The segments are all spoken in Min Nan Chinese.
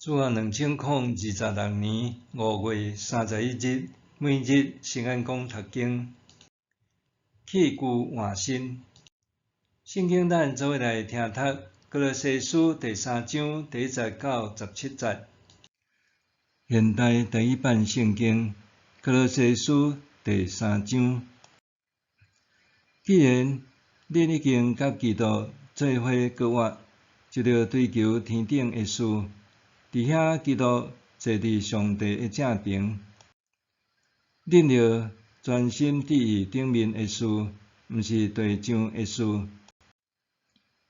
主後2026年5月31日，每日聖安講讀經，棄舊換新。聖經咱做伙來聽讀歌羅西書第三章第一節到十七節。現代台語版聖經歌羅西書第三章。既然恁已經佮基督做伙閣活，就著追求天頂的事。佇遐基督坐佇上帝的正爿。恁著專心致意頂面的事，毋是地上的事。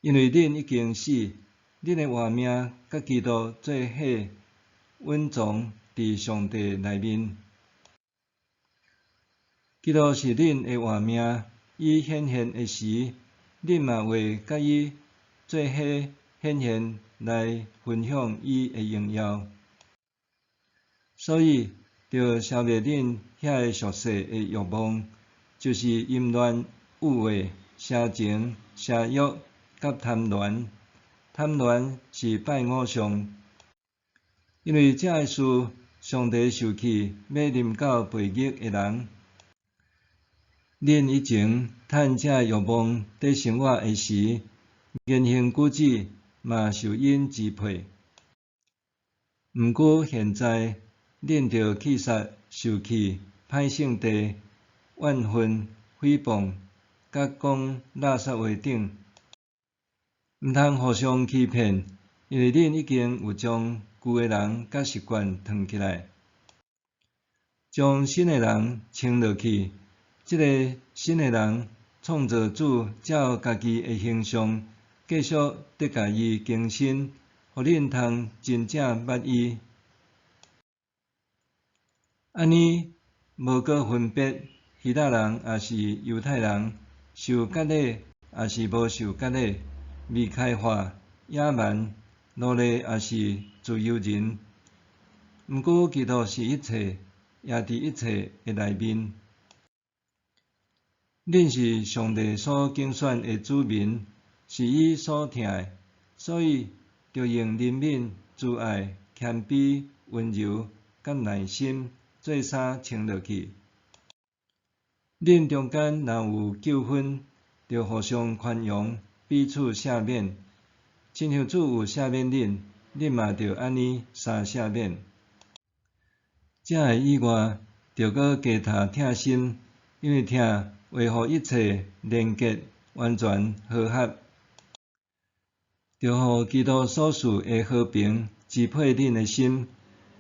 因為恁已經死，恁的活命佮基督做伙隱藏佇上帝內面。基督是恁的活命，伊顯現的時，恁嘛會佮伊做伙顯現來分享伊的榮耀。所以，著消滅恁遐个俗世的欲望，就是淫亂、欲畫、邪情、邪欲佮貪戀。貪戀是拜偶像。因為這个事，上帝受氣，欲臨到悖逆的人。恁以前趁這个欲望佇生活的時，言行舉止嘛受𪜶支配。毋過現在，恁著棄殺受氣、歹性地、怨恨、誹謗、佮講垃圾話等。毋通互相欺騙，因為恁已經有將舊的人佮習慣脫起來，將新的人穿落去。這个新的人，創造主照家己的形象，繼續得共伊更新，予恁通真正捌伊。按呢，無閣分別希臘人抑是猶太人，受割禮抑是無受割禮，未開化、野蠻、奴隸抑是自由人。毋過基督是一切，也佇一切的內面。恁是上帝所揀選的子民，是伊所疼的，所以著用憐憫、慈愛、謙卑、溫柔佮耐心做衫穿落去。恁中間若有糾紛，著互相寬容，彼此赦免，親像主有赦免恁，恁嘛著按呢相赦免。這个以外，著閣加添疼心，因為疼會予一切連結完全和合。著予基督所賜的和平支配恁的心，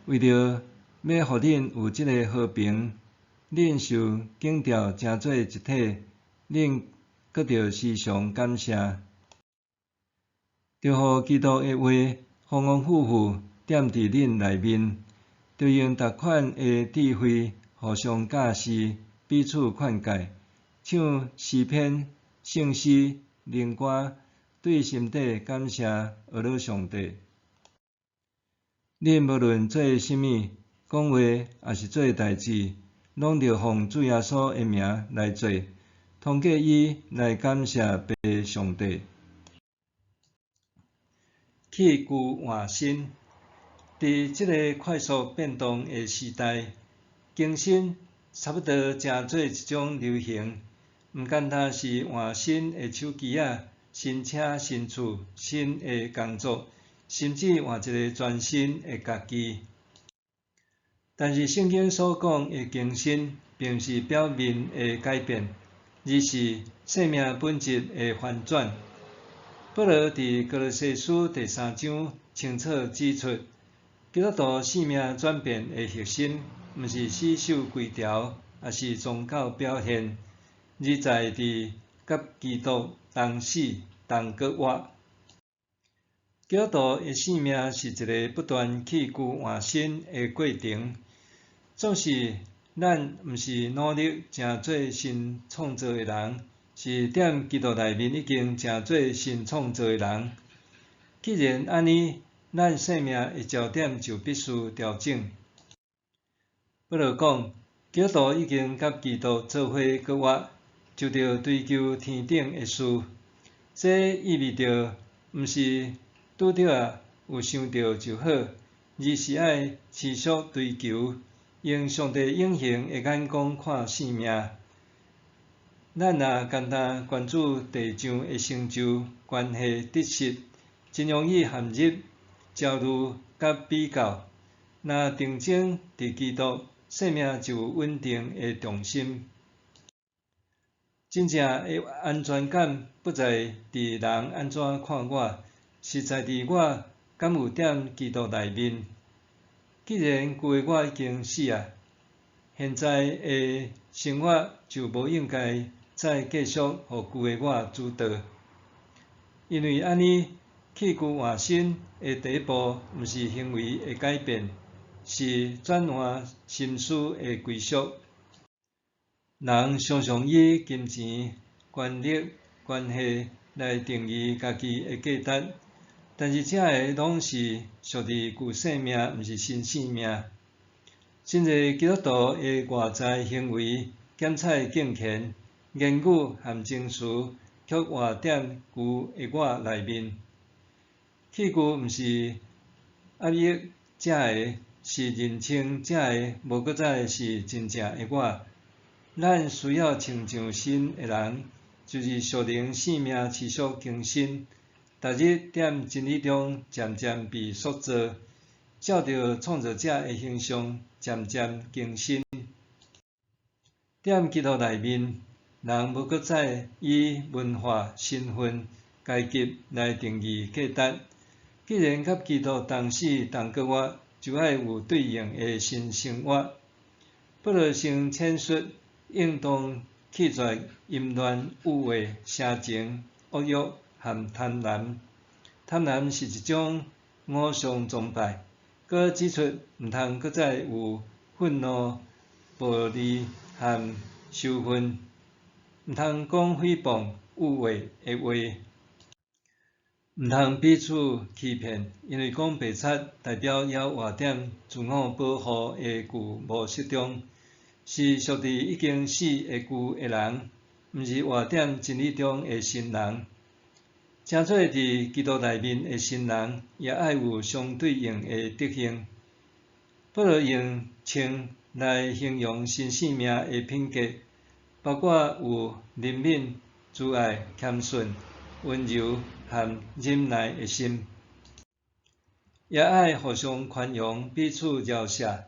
為著欲予恁有這个和平，恁受揀召成做一體，恁閣著時常感謝。著予基督的話豐豐富富踮佇恁內面，著用逐款的智慧互相教示，彼此勸誡，唱詩篇、聖詩、靈歌，對心底感謝阿咾上帝。恁無論做啥物，講話抑是做代誌，攏著奉主耶穌的名來做，通過伊來感謝父上帝。棄舊換新，佇這个快速變動的時代，更新差不多成做一種流行，毋單單是換新的手機仔、新車、新厝、新的工作，甚至換一个全新的家己。但是聖經所講的更新，並毋是表面的改變，而是生命本質的翻轉。保羅佇歌羅西書第三章清楚指出，基督徒生命轉變的核心，毋是死守規條，抑是宗教表現，而在佇佮基督同死同閣活。基督徒的生命是一个不斷棄舊換新的過程。總是咱毋是努力成做新創造的人，是踮基督內面已經成做新創造的人。既然按呢，咱生命的焦點就必須調整。保羅講，基督徒已經佮基督做伙閣活，就著追求天頂的事。這意味著，毋是拄著仔有想著就好，而是愛持續追求，用上帝永恆的眼光看生命。咱若干焦關注地上的成就、關係、得失，真容易陷入焦慮佮比較。若定睛佇基督，生命就有穩定的重心。真正的安全感不在佇人按怎看我，是在佇我敢有踮基督內面。既然舊的我已經死啊，現在的生活就無應該再繼續予舊的我主導。因為按呢，去舊換新的第一步，毋是行為的改變，是轉換心思的歸屬。人常常以金錢、權力、關係來定義家己的價值，但是這个攏是屬佇舊生命，毋是新生命。真濟基督徒的外在行為、檢採敬虔、言語和情緒，卻活踮舊的我內面。去舊毋是壓抑這个，是認清這个無閣再是真正的我。咱需要親像新的人，就是屬靈生命持續更新，逐日踮真理中漸漸被塑造，照著創造者的形象漸漸更新。踮基督內面，人無閣再以文化、身份、階級來定義價值。既然佮基督同死同閣活，就愛有對應的新生活。保羅先闡述，應當棄絕淫亂、欲話、邪情、惡欲和貪婪。貪婪是一種偶像崇拜。閣指出，毋通閣再有憤怒、暴戾和仇恨，毋通講誹謗、污穢的話，毋通彼此欺騙，因為講白賊代表猶活踮自我保護的舊模式中，是屬佇已經死的舊的人，毋是活踮真理中的新人。成做佇基督內面的新人，也愛有相對應的德行。保羅用穿來形容新生命的品格，包括有憐憫、慈愛、謙遜、溫柔和忍耐的心，也愛互相寬容、彼此饒赦，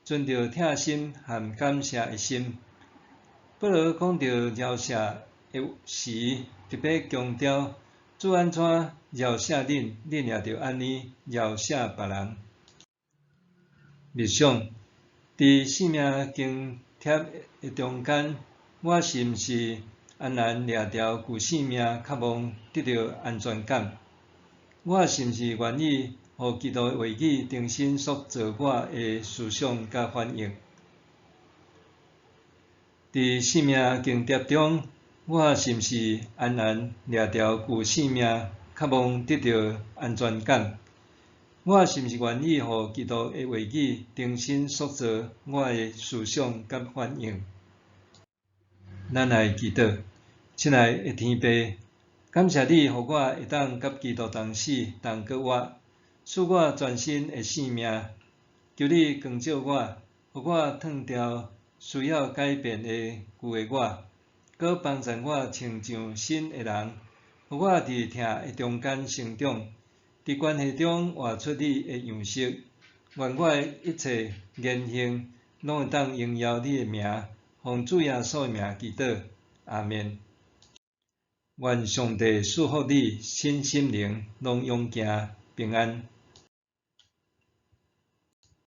存著疼心和感謝的心。保羅講到饒赦的時，特別強調主按怎饒赦恁，恁也著按呢饒赦別人。默想，佇生命更迭的中間，我是毋是安然掠牢舊生命，渴望得著安全感？我是毋是願意予基督的話語重新塑造我的思想佮反應？佇生命更迭中，我是毋是安然掠牢舊生命，渴望得著安全感？我是毋是願意予基督的話語重新塑造我的思想佮反應？咱來祈禱，親愛的天父，感謝你予我會當佮基督同死同閣活，賜我全新的生命。求你光照我，予我褪掉需要改變的舊的我，閣幫助我親像新的人，予我佇疼的中間成長，佇關係中活出你的樣式。願我的一切言行攏會當榮耀你的名，奉主耶穌的名祈禱，阿們。願上帝賜福你，身心靈攏勇健平安。